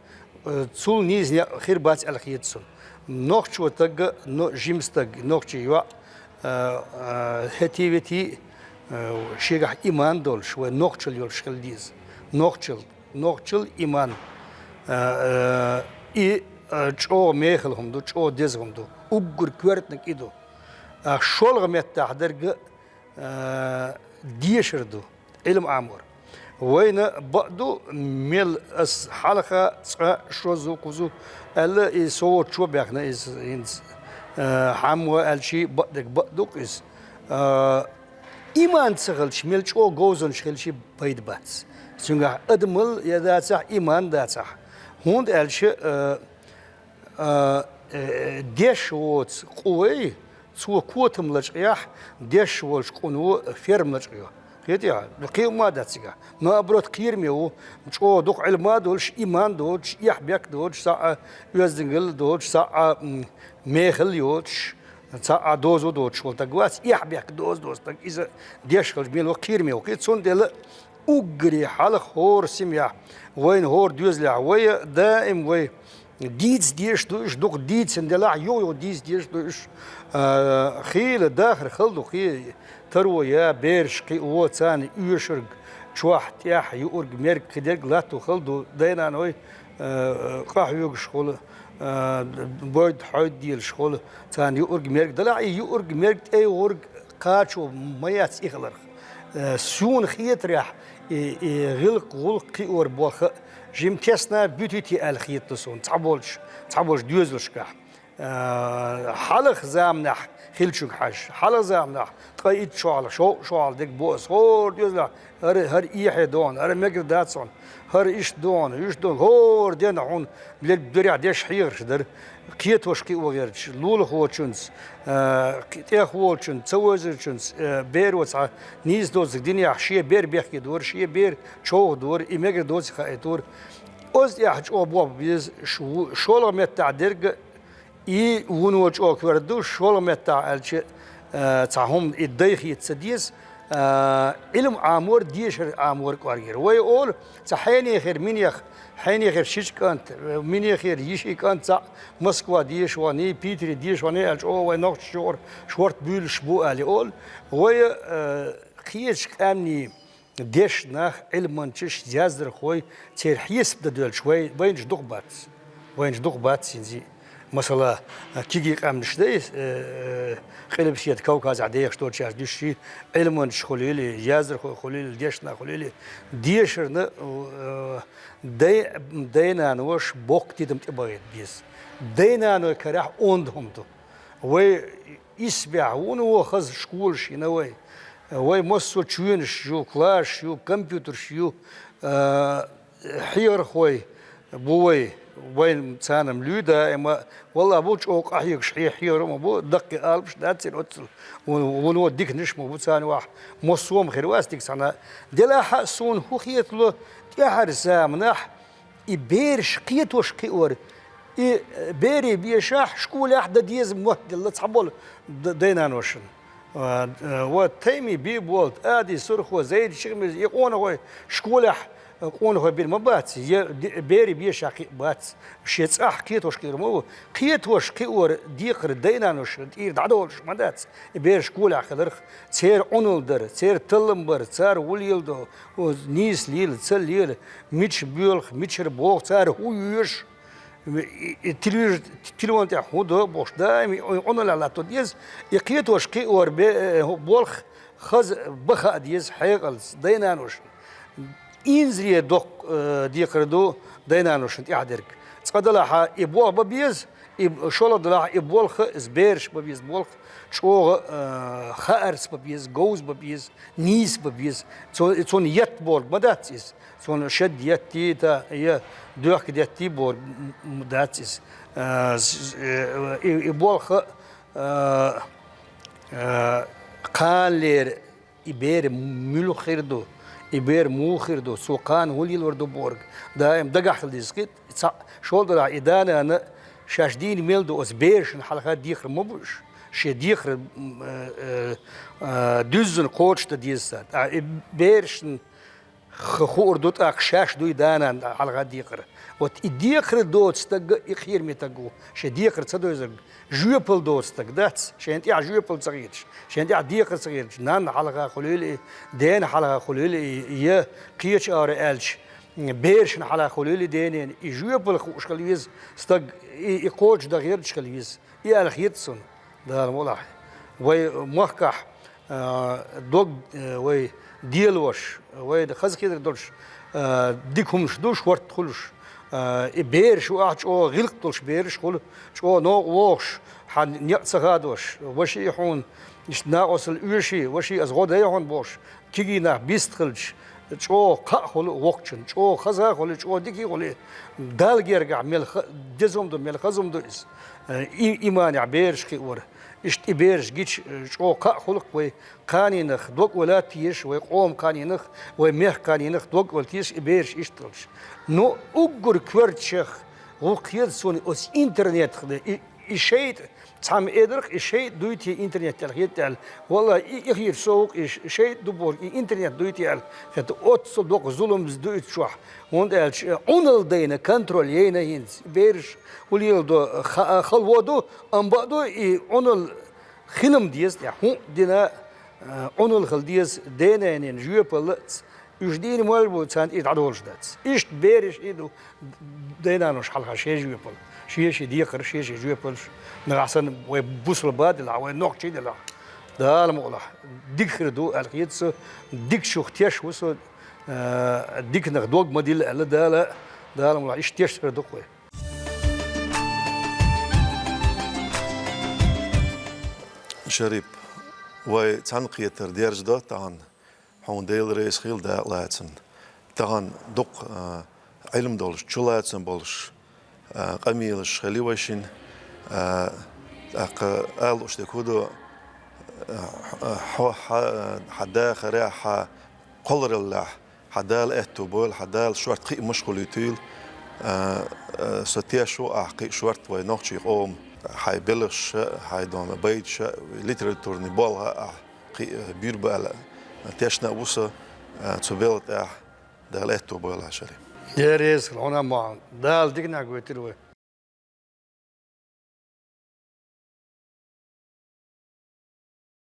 Э, цул нийса некъ хир бац аьлла хета суна. Нохчо стаг, но-, жима стаг, нохчи йоӀ, э, э, хӀетий-ветий, э, шегахь иман долуш, вай нохчалла йолуш хила деза. Нохчалла, нохчалла иман. Э, э, и, э, чӀогӀа мехала хӀума ду, чӀогӀа деза хӀума ду. Уггар коьртаниг и ду. Э, шолгӀа меттахь дерг, э, дешар ду, Ӏилма Ӏамор. Вайна бакъ ду, мел ас хьалха цкъа шозза, кхузза аьлла, и со воцучо баьхна иза хӀинца, э, хьаммо аьлчи, бакъдерг бакъ ду-кх иза. Э, иман ца хилча, мел чӀогӀа говзанча хилчи, пайда бац. Цуьнгахь адамал я дацахь, иман дацахь. ХӀунда аьлча, э, А, э, деш воцу къу вай, цо котам лачкъаяхь, деш волчу къуно ферма лачкъайо. Кхетий хьо? Кхин хӀума а дац цигахь. Наоборот, кхераме ву, чӀогӀа дукха Ӏилма а долуш, иман а доцуш, эхь-бехк а доцуш, цхьа а оьздангалла а доцуш, цхьа а, м, мехалла а йоцуш, цхьа а доза а доцуш волу стаг вац, эхь-бехк доза доцу стаг. Иза деш хилча мила ву, кхераме ву. Кхин цундела уггаре хьалха хӀора семьяхь, вайна хӀора доьзалехь, вай даим вай дийца дезаш ду уьш, дукха дийцина делахь, юха-юха дийца дезаш ду уьш. А, хийла дахар хала ду кхин, таро я, бераш кхио, царна оьшург, чохь, тӀехь юург, мерг, кхидерг латто хала ду, дай-наной, а, къахьоьгуш хуьлу, а, бойда-хьойда делаш хуьлу, царна юург, мерг далахь, и юург, мерг, тӀейгӀург кхачо ма яц и хиларх. Э, суна хетарехь, и, и гӀиллакх-гӀуллакх кхиор болх а жима тесна буьтуьйтий аьлла хета ду суна, цхьаболчу, цхьаболчу доьзалшкахь. Э, хьалха заманахь хиллачуьнга хьаьжча, хьалха заманахь ткъе итт шо хьалха, шовзткъа шо хьалха дерг боху ас, хӀора доьзалехь, хӀара, хӀара эхье ду хьуна, хӀара мегар дац хьуна, хӀара иштта ду хьуна, уьш ду хьуна, хӀора денна хьуна лерг дуьрехь деш хьехарш дара. Кхетош кхио гӀерташ, лулахочуьнца, а, кхи-, тӀехволчуьнца, ца вевзарчуьнца, а, беро цхьа нийса доцург динехь, шен бер бехке дора, шен бер човха дора, и мегар доций хаийта дора. Оцу тӀехь чӀогӀа болх бан беза, ш-, ву-, шолгӀа меттахь дерг а и вуно чӀогӀа коьрта ду, шолгӀа меттахь аьлча, а, цхьа хӀума и дай хета ца деза, а, Ӏилма Ӏамор, дешар Ӏамор кӀоргера. Вай олу, цхьа хьенехера минех, хьенехера шича кӀант, минехера йиши кӀант цхьаъ Москва деша вахний, Питере деша вахний аьлча, о, вай нохчаш юкъара шорта буьйлуш бу али олу. Вай, э, кхечу къаьмнийн дешна нах, Ӏилманчаш, яздархой, церан хьесап дан доьлча, вай, вайнаш дукха бац. Вайнаш дукха бац хӀинца. Масала, кегий къаьмнаш дай, э, Къилбаседа Кавказехь дехаш долчаьрца дуьсчий, Ӏилманчаш хуьлийла, яздархой хуьлийла, дешна хуьлийла, дешарна, э, дай-, дай-наноша боккха тидам тӀебахийта беза. Дай-наной карахь онда хӀума ду. Вай исбаьхьа вуно хаза школаш йина вай. Вай массо а чоьнаш ю, классаш ю, компьютерш ю, э, хьехархой бу вай, вайн царна-м луьй даима. Валлахь, бу чӀогӀа къахьоьгуш хье-, хьехар ма бу, даккхий алапаш дац церан оццул. Вуно, вуно диканаш ма бу царна юкъахь, массо а ма хир вац дика цхьана. Делахь а суна хӀун хетало, тӀаьхьара заманахь и бераш кхетош кхиор, и, э, берийн бешахь, школехь дан деза мотт делла цхьаболу д-, дай-наношна. А, э, вот Тайми Бийболат, Ади Сурхо, Зайди Шихмирза, и къонахой школехь, э, къонахой бина ма бац, я д-, берийн бешахь кхиъ бац. Шен цӀахь кхетош кхиор ма ву. Кхетош кхиор декхар дай-наношна тӀера дӀадолуш ма дац. И бераш школехь хиларх, церан Ӏуналла дар, церан таллам бар, цара хӀун леладо, хӀун нийса лела, ца лела, мича боьлху, мичара боху, цара хӀун йоьшу. И, и телевизор, телефон тӀехь хӀун до бохуш, даим и Ӏуналлехь латто деза, и кхетош кхиор бе, э, болх хаза бан хаа деза хьекъалца, дайнаношна. Инзаре доккха, э, декхар ду дайнаношна тӀехь дерг. Цкъа далахьа и болх бан беза, и шолгӀа далахьа и болх, иза бераш бан беза болх, чӀогӀа, э, хаарца бан беза, говза бан беза, нийса бан беза. Цо-, цунна етта болх ма дац иза. Цунна шед етта, та, я доьхка детта болх м-, м-, дац иза. Э, с-, э, и, и болх, э, э, кханалера и бер муьлха хир ду, и бер муха хир ду, цо кхана хӀун лелор ду бохург, даим дагахь хила деза кхит. Цхьаъ, шолгӀа далахь и да-нана шаьш дийна мел ду оцу берашна хьалха декхар ма бу уьш. Шен декхар, м, э, э, э, дуьззина кхочушдан деза цара. ТӀаккха и берашна х-, хуур ду, тӀаккха шаьш дуй да-нана хьалха декхар. Вот и декхар доцу стаг и кхераме стаг ву, шен декхар ца девзарг. Жоьпалла доцу стаг дац, шайна тӀехь жоьпалла ца хеташ, шайна тӀехь декхар ца хеташ, нанна хьалха хуьлийла и, дена хьалха хуьлийла и, я кхечу агӀор аьлча, берашна хьалха хуьлийла и денна, и жоьпалла хууш хила веза стаг, и, и кхочушдан гӀерташ хила веза. И аьлла хета суна, Дала мукъ лахь. Вай махкахь, а, дог, а, вай делош, вай хаза хетар долуш, а, дика хӀуманаш ду шортта хуьлуш. А, и бераш ву ахь чӀогӀа гӀиллакх долуш бераш хуьлу, чӀогӀа новкъа вогӀуш, хьан некъ ца хадош, ваши хьуна, иштта накъостал оьший, ваши аса гӀо дай хьуна бохуш, кегий нах бист хилча, чӀогӀа кхаъ хуьлу воккхачун, чӀогӀа хаза хуьлу, чӀогӀа дика хуьлу. Далла гергахь мел ха-, деза хӀума ду, мел хаза хӀума ду иза. Э, и-, иманехь бераш кхиор. Иштта и бераш гича, э, чӀогӀа кхаъ хуьлу-кх вай кханенах дог а вала тешаш, вай къоман кханенах, вай мехкан кханенах дог а вала тешаш, и бераш иштта хилча. Ну, уггар коьртачех гӀуллакх хета суна оцу интернетах, и, и шайтӀа, цхьамма элира-кх, и шайтӀа дуй те интернет аьлла, хета аьлла. Валлахь, и, и хеташ со ву-кх, и ш-, шайтӀа ду бохург, и интернет дуй те аьлла. ХӀета оццул доккха зуламза ду и чохь. ХӀунда аьлча, Ӏуналла дайна, контроль яйна хӀинца. Бераш хӀун леладо, ха-, хала вон ду, амма бакъду, и Ӏуналла хила-м деза тӀехь. ХӀун а дина, Ӏуналла хила деза, ден-ненан жоьпалла а ц-, уьш дийна мел бу, царна и дӀадолуш дац. Иштта бераш и ду, ден-нанош хьалха шен жоьпалла, шен-шен декхар, шен-шен жоьпаллаш. Нагахь санна вай бусалба делахь, вай нохчий делахь, Дала мукъ лахь, дика хир ду аьлла хета со, дикачух теш ву со, а, диканах дог ма дилла аьлла Дала, Дала мукъ лахь, иштта теш хир ду-кх вай. Шарип, вай цхьаьнакхетар дерзадо тахана, хьуна Дела реза хуьлда дакъа лацарна. Тахана дукха, а, Ӏилма долуш, чулацам болуш, а, къамелаш хили вай шина, а, тӀаккха ала лууш дерг хӀун ду, а, хьо, хьо, хьа, хьан дахарехь, хьан кхоллараллехь, хьан Дала аьтту бойла, хьан Дала шорта кхиамаш хуьлуьйтийла, а, а, со теш ву ахь кхин а шорта вай нохчий къоман, хьайн белхаша, хьайн дома байташа, литературный болх ахь кхин а буьрба аьлла, тешна а ву со, а, цу белхан тӀехь. Дала аьтту бойла ахь, Шарип. Дела реза хуьлда хьуна, Мухьаммад. Дала диканехь гойтийла вай.